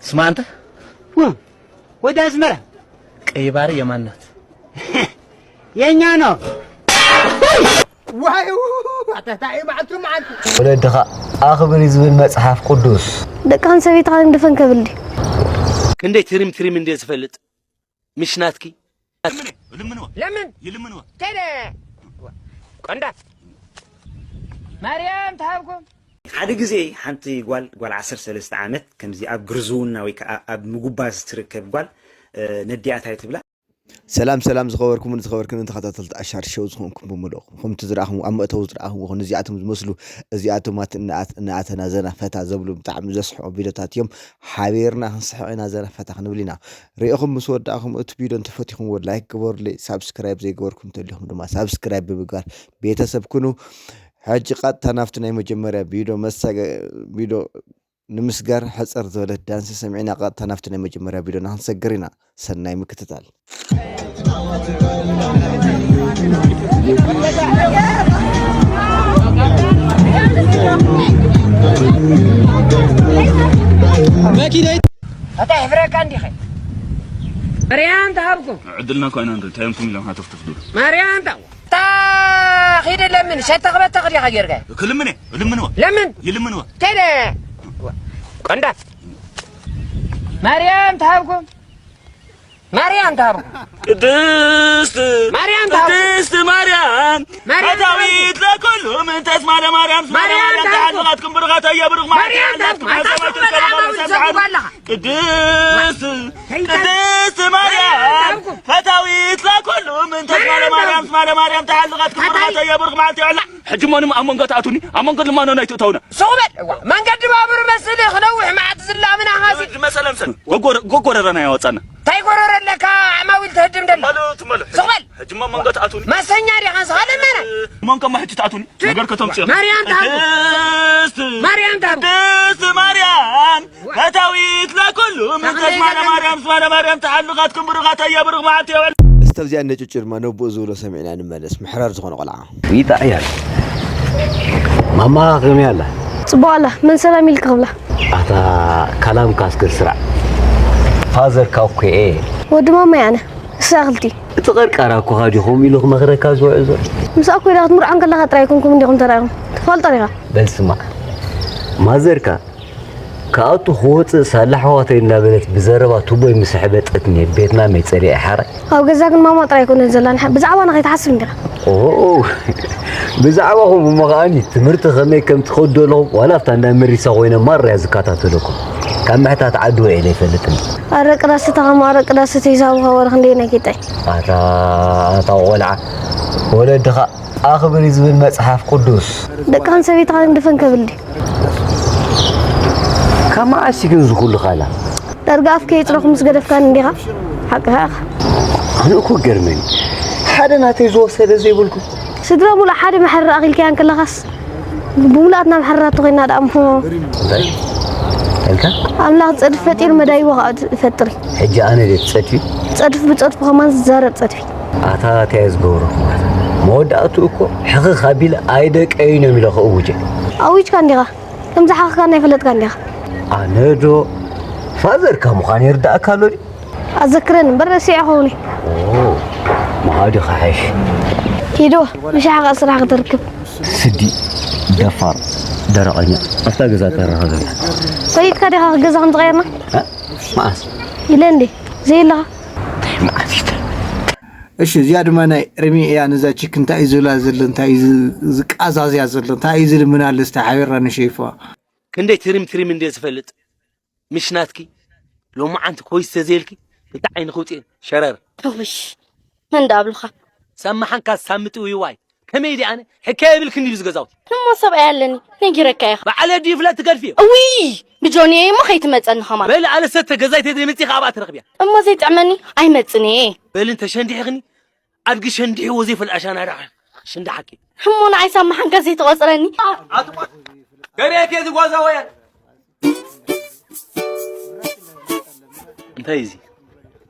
ስማ ኣንተ ወ ወደ ኣስመራ ቀይ ባሪ የማናት የኛ ነው። ዋይ ኣተታይ መዓልቱ መዓልቱ ወለድኻ ኣኽብር እዩ ዝብል መጽሓፍ ቅዱስ። ደቅኻን ሰበይትኻን ግደፈን ከብል ድዩ? ክንደይ ትሪም ትሪም እንደ ዝፈልጥ ምሽ ናትኪ። ለምን ይልምንዋ ከደ ቆንዳ ማርያም ተሃብኩም። ሓደ ግዜ ሓንቲ ጓል ጓል ዓሰርተ ሰለስተ ዓመት ከምዚ ኣብ ግርዝውና ወይ ከዓ ኣብ ምጉባዝ ትርከብ ጓል ነዲኣ እንታይ ትብላ? ሰላም ሰላም ዝኸበርኩምን ዝኸበርክንን ተኸታተልቲ ኣሻር ሸው ዝኾንኩም ብምልኦም ከምቲ ዝረኣኹም ኣብ መእተዊ ዝረኣኹም ይኹን እዚኣቶም ዝመስሉ እዚኣቶም ኣት እናኣት እናኣተና ዘና ፈታ ዘብሉ ብጣዕሚ ዘስሕቑ ቪዲዮታት እዮም። ሓቢርና ክንስሕቕ ኢና ዘና ፈታ ክንብል ኢና። ሪእኹም ምስ ወዳእኹም እቲ ቪዲዮ እንተፈቲኹምዎ ላይክ ግበሩለይ። ሳብስክራይብ ዘይገበርኩም እንተሊኹም ድማ ሳብስክራይብ ብምግባር ቤተሰብ ኩኑ። ሕጂ ቀጥታ ናብቲ ናይ መጀመርያ ቪድዮ መሳገ ቪድዮ ንምስጋር ሕጽር ዝበለት ዳንስ ሰሚዕና ቀጥታ ናብቲ ናይ መጀመርያ ቪድዮና ክንሰግር ኢና። ሰናይ ምክትታል። መኪናይ ኣታ ይሕፍረካ እንዲኸ መርያም ተሃብኩም። ዕድልና እኳ ኢና ንርኢ፣ እንታይ እዮም ትም ኢሎም ሃተፍተፍ ድብሉ? መርያም ተሃብኩም። እታ ኺድ ለምን ሸተኽ በተኽ ዲኻ ጌርካ? ክልምን እየ፣ እልምንዋ። ለምን? ይልምንዋ። ከደ። ቆንዳ። ማርያም ተሃብኩም። ማርያም ተሃብኩም። ቅድስት ማርያም ተሃብኩም። ቅድስት ማርያም ማርያም ፈታዊት ለኩሉ ምንተስ ማለ ማርያም ስማለ ማርያም ማርያም ተሃብኩም። ተሃልኻትኩም ብሩኻት ኣያ ብሩኽ ማርያም ማርያም ተሃብኩም። ተሃብኩም። ኣሰማይቱ ኣሰማይቱ ከበኻ ኣሰማይቱ መሳብሓት ተሃብኩም። ቅድስት ቅድስት ማርያም ፈታዊት ለኩሉ ምንተ ስማለ ማርያም ስማለ ማርያም ተሓልቐት ክብርኻተ የብርኽ መዓልቲ ይዕላ። ሕጂ እሞ ኣብ መንጎ ትኣትውኒ ኣብ መንጎ ልማኖ ናይ ትእተውና። ሱቕ በል እዋ መንገዲ ባቡር መስል ክነውሕ መዓት ዝላምና ሃሲ። መሰለምሰል ጎጎረረና ያወፃና። እንታይ ጎረረ ኣለካ? ዓማዊል ትህድም ደላ። በሉ ትመሉ። ሱቕ በል። ሕጂ እሞ ኣብ መንጎ ትኣትውኒ። መሰኛ ዲኻ ንስኻ ለመና። እሞ እንከሞ ሕጂ ትኣትውኒ ነገር ከተምፅኦ። ማርያም ትሃብኩም። ቅድስት ማርያም ትሃብኩም። ቅድስት ማርያም ፈታዊት ለኩሉ ምንተ ስማለ ማርያም ስማለ ማርያም ተሓልኻትኩም ብሩኻት ኣያ ብሩኽ መዓልቲ የውዕል። እስተ ኣብዚኣ ነጭጭ ድማ ነቦኡ ዝብሎ ሰሚዕና ንመለስ። ምሕራር ዝኾነ ቆልዓ። ይጣዕያል። ማማ ከመይ ኣላ? ጽቡቕ ኣላ። መን ሰላም ኢልካ ክብላ? ኣታ ካላም ካስክር ስራዕ። ፋዘር ካኩኤ። ወዲ ማማይ ኣነ። እሳ ክልቲ። እቲ ቀርቃራ እኮ ኻ ዲኹም ኢሉ ክመኽረካ ዝውዕል ዘሎ። ምሳኣ ኮይዳ ክትምርዖን ከለኻ ጥራይ ኣይኮንኩም እንዲኹም ተራኢኹም። ትፈልጦ ዲኻ? በል ስማዕ። ማዘርካ ክኣቱ ክወጽእ ሳላ ኣሕዋተይ እናበለት ብዘረባ ቱቦይ ምስ ኣሕበጠትኒ ቤትና መይጸሊዐ ሓራይ። ኣብ ገዛ ግን ማማ ጥራይ ኣይኮነን ዘላ፣ ንሓ-፣ ብዛዕባና ከይትሓስብ እንዲኻ። ኦ፣ ብዛዕባኹም እሞ ከኣኒ ትምህርቲ ከመይ ከም ትኸዱ ኣለኹም፣ ዋላ ኣብታ እንዳ መሪሳ ኮይነ ማራ እያ ዝከታተለኩም። ካብ ምሕታት ዓዲ ውዒለ ኣይፈልጥን። ኣረቂ ዳስ ተኸማ፣ ኣረቂ ዳስ ተይዛቡ ኸበረ ክንደይ ናይ ጌጣይ። ኣታ፣ ኣታ ቆልዓ፣ ወለድኻ ኣኽብር እዩ ዝብል መጽሓፍ ቅዱስ። ደቅኻን ሰበይትኻን ግደፈን ከብል ድዩ? ካብ መዓስ እዩ ግን እዚ ኩሉ ኻላ? ዳርጋ ኣፍ ከየጽረኹ ምስ ገደፍካኒ እንዲኻ? ሓቅኻ ኢኻ። ኣነ እኮ ገርመኒ። ሓደ ናተይ ዝወሰደ ዘይብልኩ። ስድራ ሙሉእ ሓደ መሕረር ኣኺልካያ እንከለኻስ፣ ብሙሉኣትና መሕረራት ተኾይንና ደኣ እሞ። እንታይ? ኢልካ? ኣምላኽ ጸድፊ ፈጢሩ መዳይቦ ኸኣ ይፈጥር እዩ። ሕጂ ኣነ ድየ ትጸድፊ? ጸድፊ ብጸድፉ ከማን ዝዛረብ ጸድፊ። ኣታ እንታይ እየ ዝገብሮ? መወዳእትኡ እኮ ሕኽኽ ኣቢለ ኣይደቀይን እዮም ኢለ ከእውጀ። ኣዊጅካ እንዲኻ? ከም ዝሓኽካና ኣይፈለጥካን ዲኻ? ኣነ ዶ ፋዘርካ ምዃን ይርዳእካ ኣሎ ድዩ? ኣዘክረን እምበር ረሲዐ ኸውን እየ። ኦ፣ ምኻድ እዩ ክሓይሽ። ኪዶ፣ ምሻሓ ኸኣ ስራሕ ክትርክብ። ስዲ፣ ደፋር፣ ደረቐኛ፣ ኣብታ ገዛ ተራኸበና። ፈሊጥካ ዲኻ ገዛ ከም ዝቐየርና? እ? መዓስ? ኢለ እንዴ? ዘየለኻ? እንታይ መዓስ እዩ? እሺ፣ እዚኣ ድማ ናይ ርሚ እያ። ነዛ ቺክ እንታይ እዩ ዝብላ ዘሎ? እንታይ እዩ ዝ-፣ ዝቃዛዝያ ዘሎ? እንታይ እዩ ዝልምና ኣሎ? እስቲ ሓቢርና ንሸይፎ። ክንደይ ትሪም ትሪም እንደ ዝፈልጥ። ምሽ ናትኪ ሎማዓንቲ ኮይስ ተዘይልኪ እንታይ ዓይንኺ ውፅኤን ሸረር። እውሽ፣ መን ደኣ ኣብሉኻ? ሰማሓንካ ሳምጥ ውይዋይ። ከመይ ድየ ኣነ? ሕካየ የብልክን ድዩ እዚ ገዛውቲ? እሞ ሰብኣይ ኣለኒ፣ ነጊረካ ኢኻ። በዓል ኣዲኡ ይፍለጥ ትገድፍዮ። እውይ፣ ንጆኒ እሞ ከይትመጸኒ ኸማን። በል ኣነ ሰተ ገዛይ ተዘይመጺኻ ኣብኣ ትረኽብያ። እሞ ዘይጥዕመኒ ኣይመጽን እየ። በል እንተ ሸንዲሕኽኒ ኣድጊ ሸንዲሕዎ ዘይፈልጥ ኣሻና ደኣ ሽንዳሓኪ። እሞ ንዓይ ሳማሓንካ ዘይትቖጽረኒ። ኣትቆ-፣ ገሬ ከዚ ጓዛ ወየ። እንታይ እዚ?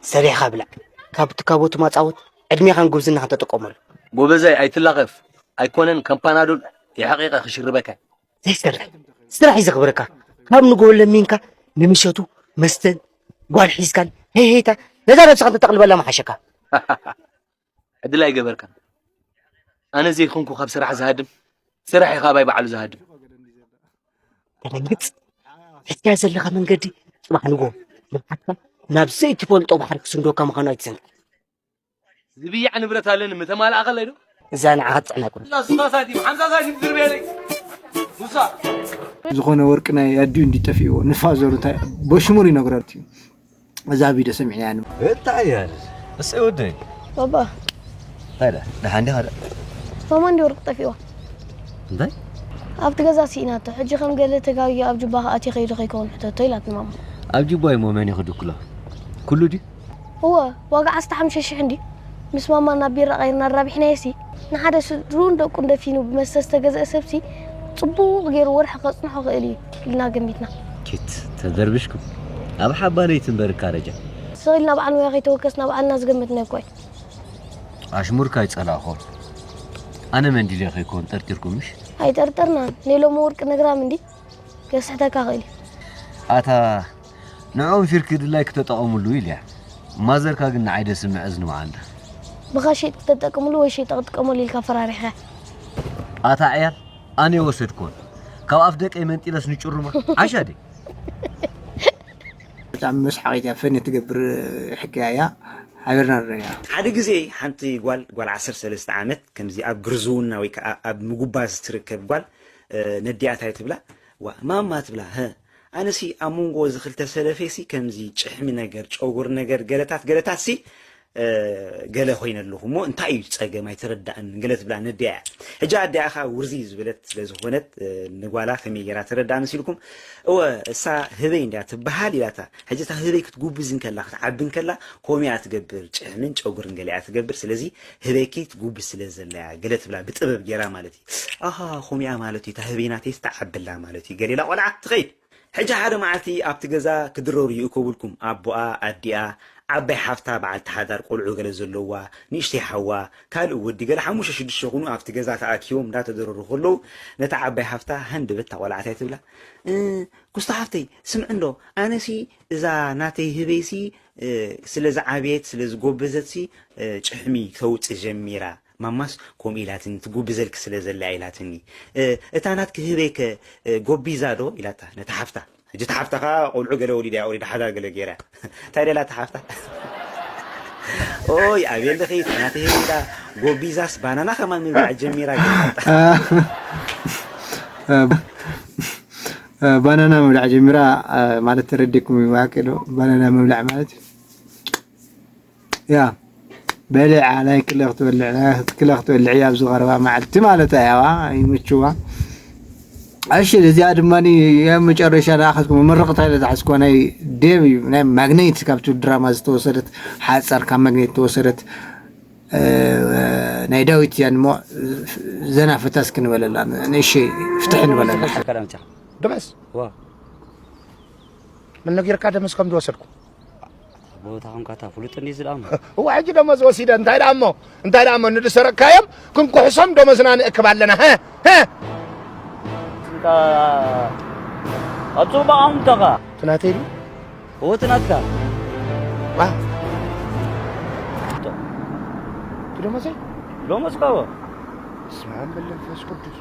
ሰሪሕኻ ብላዕ። ካብ ትካቦቱ ማጻወት ዕድሜኻን ጉብዝናኻን ተጠቀመሉ። ጎበዛይ ኣይትላኸፍ። ኣይኮነን ከም ፓናዶል የሕቒቐ ክሽርበካ። ዘይሰርሕ ስራሕ እዩ ዘኽብረካ። ካብ ንግሆ ለሚንካ ንምሸቱ መስተን ጓል ሒዝካን ሄሄታ ነዛ ነብስኻ እንተተቕልበላ ምሓሸካ። ዕድል ኣይገበርካን። ኣነ ዘይኮንኩ ካብ ስራሕ ዝሃድም፣ ስራሕ እዩ ካባይ ባዕሉ ዝሃድም። ተደንግጽ። ሒዝካዮ ዘለኻ መንገዲ ጽባሕ ንግሆ ንብዓትካ ናብ ዘይትፈልጦ ባሕሪ ክስንደወካ ምዃኑ ኣይትዘንግዕ። ዝብያዕ ንብረት ኣለኒ፣ ምተማልኣ ከለይ ዶ? እዛ ንዓኻ ትጽዕና ኣይኮነትን። እዛ ስሳ ሳንቲም፣ ሓምሳ ሳንቲም ዝርበየለይ። ሱሳ። ዝኾነ ወርቂ ናይ ኣዲኡ እንዲ ጠፊእዎ፣ ንፋዘሩ እንታይ በሽሙር ይነግረልቲ እዩ። እዛ ቪድዮ ሰሚዕናያ ን- እንታይ እያ እዚ? እሰይ ወደይ። ባባ። እንታይ ደኣ? ደሓን ዲኻ ደኣ? ማማ እንዲ ወርቂ ጠፊእዋ። እንታይ? ኣብቲ ገዛ ስኢናቶ። ሕጂ ከም ገለ ተጋግዩ ኣብ ጁባ ክኣትዮ ከይዱ ከይከውን ሕተቶ ኢላትኒ ማማ። ኣብ ጁባ እሞ መን እዩ ክድክሎ? ኩሉ ድዩ? እወ፣ ዋጋ ዓሰርተ ሓሙሽተ ሽሕ እንዲ። ምስ ማማ ናብ ቢራ ቀይርና ኣራቢሕናዮ ሲ። ንሓደ ስድሩን ደቁን ደፊኑ ብመስተ ዝተገዝአ ሰብሲ ጽቡቕ ገይሩ ወርሒ ከጽንሖ ክእል እዩ ኢልና ገሚትና። ኪት ተደርብሽኩም። ኣብ ሓባ ለይቲ እምበር እካ ረጃ። ስቕ ኢልና በዓል ሞያ ከይተወከስና ባዕልና ዝገመትናዮ እኮ እዩ። ኣሽሙርካ ኣይጸላእኹ። ኣነ መንዲለ ከይኮን ጠርጢርኩም ምሽ? ኣይጠርጠርናን። ናይ ሎሚ ወርቂ ነግራም እንዲ። ከስሕተካ ክእል እዩ። ኣታ ንዕኦም ፊርኪ ድላይ ክተጠቐምሉ ኢልያ። ማዘርካ ግን ንዓይ ደስምዕ እዝኒ መዓንዳ። ብኻ ሸይጥ ክተጠቅምሉ ወይ ሸይጠ ክጥቀመሉ ኢልካ ፈራሪሕካ። ኣታ ዕያል ኣነ የወሰድኩወን። ካብ ኣፍ ደቀይ መንጢለስ ንጭሩማ። ዓሻ ደይ። ብጣዕሚ መስሓቒት እያ፣ ፈን ትገብር ሕክያ እያ። ሓቢርና ንርእያ። ሓደ ግዜ ሓንቲ ጓል፣ ጓል ዓሰርተ ሰለስተ ዓመት ከምዚ ኣብ ግርዝውና ወይ ከዓ ኣብ ምጉባዝ ትርከብ ጓል፣ እ፣ ነዲኣ እንታይ ትብላ? ዋ፣ ማማ ትብላ፣ "ሀ፣ ኣነሲ ኣብ መንጎ እዚ ክልተ ሰለፌሲ ከምዚ ጭሕሚ ነገር፣ ጨጉሪ ነገር፣ ገለታት፣ ገለታትሲ፣ እ፣ ገለ ኮይነ ኣለኹ እሞ እንታይ እዩ ጸገም ኣይተረዳእን?" ገለ ትብላ ነዲኣ እያ። ሕጂ ኣዲኣ ኸኣ ውርዚ ዝበለት ስለ ዝኾነት፣ እ፣ ንጓላ ከመይ ገይራ ተረድኣ መሲልኩም? እወ፣ እሳ ህበይ እንድያ ትበሃል ኢላታ። ሕጂ እታ ህበይ ክትጉብዝ እንከላ፣ ክትዓቢ እንከላ፣ ከምኡ እያ ትገብር። ጭሕምን ጨጉርን ገለ እያ ትገብር። ስለዚ ህበይኪ ትጉብዝ ስለ ዘላ እያ ገለ ትብላ ብጥበብ ገይራ ማለት እዩ። ኣሃ፣ ከምኡ እያ ማለት እዩ። እታ ህበይ ናተይስ ትዓቢ ኣላ ማለት እዩ። ገለ ኢላ ቆልዓ ትኸይድ። ሕጂ ሓደ መዓልቲ ኣብቲ ገዛ ክድረሩ ይእከቡልኩም። ኣቦኣ፣ ኣዲኣ፣ ዓባይ ሓፍታ፣ በዓልቲ ሓዳር፣ ቆልዑ ገለ ዘለዋ፣ ንእሽተይ ሓዋ፣ ካልእ ወዲ ገለ ሓሙሽተ ሽዱሽተ ይኹኑ ኣብቲ ገዛ ተኣኪቦም እንዳተደረሩ ከለዉ ነታ ዓባይ ሓፍታ ሃንደበት እታ ቆልዓ እንታይ ትብላ? "እ፣ ኩስቶ ሓፍተይ፣ ስምዒ እንዶ፣ ኣነሲ እዛ ናተይ ህበይሲ፣ እ፣ ስለ ዝዓበየት፣ ስለ ዝጎበዘትሲ፣ እ፣ ጭሕሚ ተውጽእ ጀሚራ። ማማስ ከምኡ ኢላትኒ፣ ትጉብዘልኪ ስለ ዘላ ኢላትኒ። እ፣ እታ ናትኪ ህበይከ፣ እ፣ ጎቢዛ ዶ?" ኢላታ ነታ ሓፍታ። ሕጂ እታ ሓፍታ ኸኣ ቆልዑ ገለ ወሊዳ እያ፣ ወሊዳ ሓዳር ገለ ገይራ። እንታይ ደላ እታ ሓፍታ? "ኦይ፣ ኣበይ ኣለኺ? እታ ናተይ ህበይ ኢላ ጎቢዛስ ባናና ከማን ምብላዕ ጀሚራ" ገለ ሓፍታ። እ፣ እ፣ ባናና ምብላዕ ጀሚራ፣ እ፣ ማለት ተረዲእኩም እዩ፣ ዋቂ ዶ? ባናና ምብላዕ ማለት ያ፣ በሊዓ ናይ ክለ ክትበልዕ፣ ናይ ክለ ክትበልዕ እያ ኣብዚ ቀረባ መዓልቲ ማለት እያ፣ ዋ፣ ይምችዋ። እሺ፣ እዚኣ ድማ ኣብ መጨረሻ ንኣኻትኩም መመረቕታ ኢለ ዝሓዝኩዋ ናይ ዴቭ እዩ፣ ናይ ማግኔት ካብቲ ድራማ ዝተወሰደት ሓጸር፣ ካብ ማግኔት ዝተወሰደት፣ እ፣ ናይ ዳዊት እያ። እሞ ዘና ፈታ እስኪ ንበለላ፣ ንእሺ ፍትሒ ንበለላ። ሰላም ጫ። ደመስ። ዋ። ምን ነጊርካ ደመስ ከም ዝወሰድኩ? ኣቦ፣ እታ ኾንካ እታ ፍሉጥ እንዲ ዝደኣሞ። እዋ፣ ሕጂ ደመዝ ወሲደ፣ እንታይ ደኣ እሞ? እንታይ ደኣ እሞ? ንዝሰረቅካዮም ክንኩሕሶም ደመዝና ንእክብ ኣለና። ሀ? ሀ? እንታ፣ ኣብ ጽቡቕ ኣምተኻ። እቲ ናተይ ድዩ? እዎ፣ እቲ ናትካ። ዋ። እቲ ደመዘይ? ደመዝካ እዎ። በስመ ኣብ ወወልድ ወመንፈስ ቅዱስ።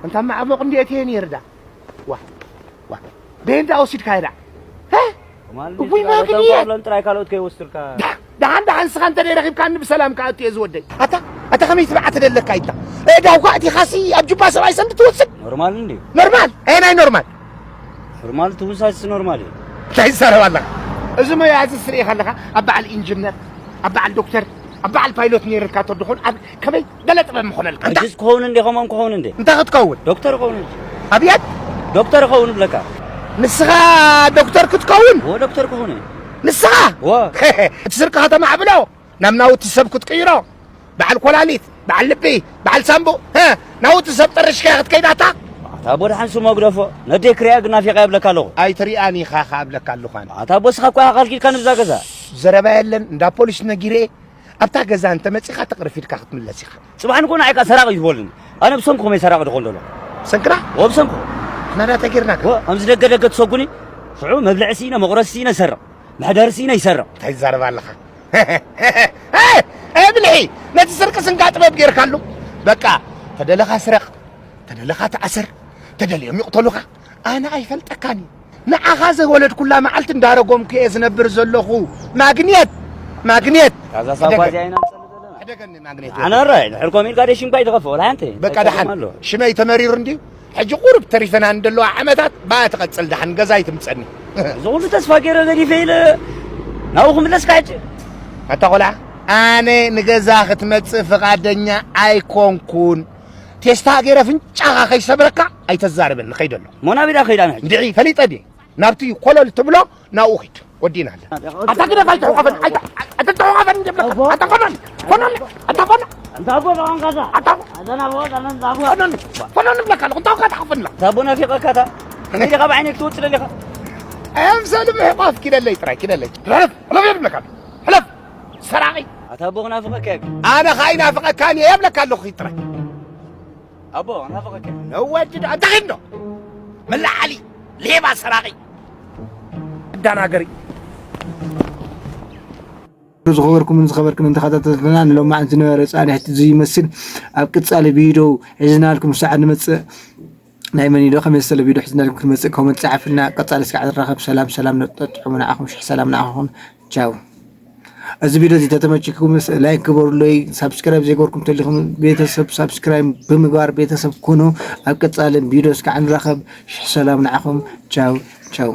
እንታ ማዕበቕ እንዲ እትየ ነይርዳ። ዋ፣ ዋ። ደይ እንዳ ወሲድካ ይዳ። ሀ? ማን እውይ፣ እንዲ ማግንየት። ተንኮለን ጥራይ ካልኦት ከይወስድካ። ዳ-፣ ደሓን፣ ደሓን፣ ንስኻ እንተ ደይ ረኺብካኒ ብሰላም ከኣ እትየ ዝወደይ። ኣታ፣ ኣታ ከመይ ትብዓ ትደለካ ኢልካ? እዳውካ እቲኻሲ ኣብ ጁባ ሰብኣይ ሰንዲ ትወስድ? ኖርማል እንዲ። ኖርማል? ኣየናይ ኖርማል? ኖርማል ትውሳስ ኖርማል እዩ። እንታይ ትዛረብ ኣለኻ? እዚ ሞያ እዚ ትርኢ ከለኻ ኣብ በዓል ኢንጂነር፣ ኣብ በዓል ዶክተር፣ ኣብ በዓል ፓይሎት ነይርካ ተድኾን ኣብ ከመይ ገለ ጥበብ ምኾነልካ? እንታይ? ሕጅስ ክኸውን እንዴ፣ ከምኦም ክኸውን እንዴ? እንታይ ክትከውን? ዶክተር ክኸውን እንዴ? ኣብየት? ዶክተር ክኸውን ብለካ። ንስኻ ዶክተር ክትከውን? እዎ፣ ዶክተር ክኸውን እየ። ንስኻ? እዎ። እቲ ስርቅኻ ተማዕብሎ፣ ናብ ናውቲ ሰብ ክትቅይሮ፣ በዓል ኮላሊት፣ በዓል ልቢ፣ በዓል ሳምቡእ፣ ሀ፣ ናውቲ ሰብ ጠርሽካ ክትከይድ ኣታ? ኣታ ኣቦ፣ ደሓን ስሞ ግደፎ። ነደይ ክሪኣ ግን ናፊቐያ እብለካ ኣለኹ። ኣይትሪኣን ኢኻ ኸኣ እብለካ ኣለኹ ኣነ። ኣታ ኣቦ፣ እስኻ እኮ ኢኻ ከልኪልካኒ ብዛ ገዛ። ዘረባ የለን፣ እንዳ ፖሊስ ነጊረ፣ ኣብታ ገዛ እንተ መጺኻ ተቕርፊድካ ክትምለስ ኢኻ። ጽባሕ ንግሆ ንዓይ ከኣ ሰራቒ እዩ ዝበሉኒ። ኣነ ብሰንኩ ከመይ ሰራቒ ድኾን ደሎ? ብሰንክና? ወ ብሰንኩ። ንሕና ዳ ተጌርናካ? ወ፣ ኣምዚ ደገ ደገ ትሰጉኒ? ሽዑ መብልዒ ስኢነ፣ መቑረሲ ስኢነ ይሰርቕ፣ መሕደሪ ስኢነ ይሰርቕ። እንታይ ትዛረብ ኣለኻ? ብልሒ ነቲ ስርቂ ስንካ ጥበብ ጌርካሉ። በቃ ተደለኻ ስረቕ፣ ተደለኻ ተኣሰር፣ ተደልዮም ይቕተሉኻ። ኣነ ኣይፈልጠካን እዩ። ንዓኻ ዘወለድኩላ መዓልቲ እንዳረጎምኩ እየ ዝነብር ዘለኹ። ማግኔት ማግኔት እዛ ሳጓ እዚኣ ኢና ንጸሊ ዘለና። ሕደገኒ ማግኔት። ኣነ ራይ ድሕር ኮሚልካ ደ ሽምካ ይትኸፈ ወላ ሓንቲ በቃ ደሓን ሽመይ ተመሪሩ እንድዩ። ሕጂ ቁሩብ ተሪፈና እንደለዋ ዓመታት ባያ ትቐጽል ደሓን ገዛ ይትምጸኒ። እዚ ኩሉ ተስፋ ገይረ ገዲፈ ኢለ ናብኡ ክምለስካ ሕጂ። ኣታ ቆልዓ ኣነ ንገዛ ክትመጽእ ፍቓደኛ ኣይኮንኩን። ቴስታ ገይረ ፍንጫኻ ከይሰብረካ ኣይተዛርበኒ ከይደ ኣሎ። ሞና ቢዳ ከይዳ ንሕጂ እንድዒ ፈሊጠ ድየ ናብቲ ኮለል ትብሎ ናብኡ ኺድ ወዲና ኣለ። ኣታ ግደፍ ኣይትሕቆፈን ኣይትሕቆፈን ኣይትሕቆፈን እንድብለካ ኣታ ፈኖን ፈኖን ኣታ ፈኖ እንታ ኣቦ ደቐንካታ ኣታ ኣዘና ኣቦ ዛመን ዛቦ ፈኖን ፈኖን እብለካ ኣለኹ እንታይ ወካ ትሓፍና እንታ ኣቦ ናፊቐካታ እንዲ ካብ ዓይነይ ክትወፅለኒ ኢኻ ኣምሰሉ ምሕቋፍ ኪደለይ ጥራይ ኪደለይ ሕለፍ ሕለፍ የብለካ ሕለፍ ሰራቒ ኣታ ኣቦ ክናፍቐካ እየ ኣነ ኸዓ ይናፍቐካን እየ የብለካ ኣለኹ ኺድ ጥራይ ኣቦ ክናፍቐካ እየ ነወድድ ኣንታ ኺድ ዶ መላዓሊ ሌባ ሰራቒ ኣዳናገሪ ዝኸበርኩምን ዝኸበርክን እንተኸታተልና ንሎማዓንቲ ዝነበረ ፃንሕቲ እዚ ይመስል ኣብ ቅፃሊ ቪድዮ ሒዝናልኩም ሳዕ ንመፅእ ናይ መን ኢዶ ከመይ ዝተለ ቪድዮ ሒዝናልኩም ክንመፅእ ኮመንት ፀሓፍልና ቀፃሊ እስካዕ ንራኸብ ሰላም ሰላም ነጠጥዑሙ ንዓኹም ሽሕ ሰላም ንዓኹም ቻው እዚ ቪድዮ እዚ ተተመችኩም ላይክ ግበሩለይ ሳብስክራይብ ዘይገበርኩም ተሊኹም ቤተሰብ ሳብስክራይብ ብምግባር ቤተሰብ ኩኑ ኣብ ቀፃሊ ቪድዮ እስካዕ ንራኸብ ሽሕ ሰላም ንዓኹም ቻው ቻው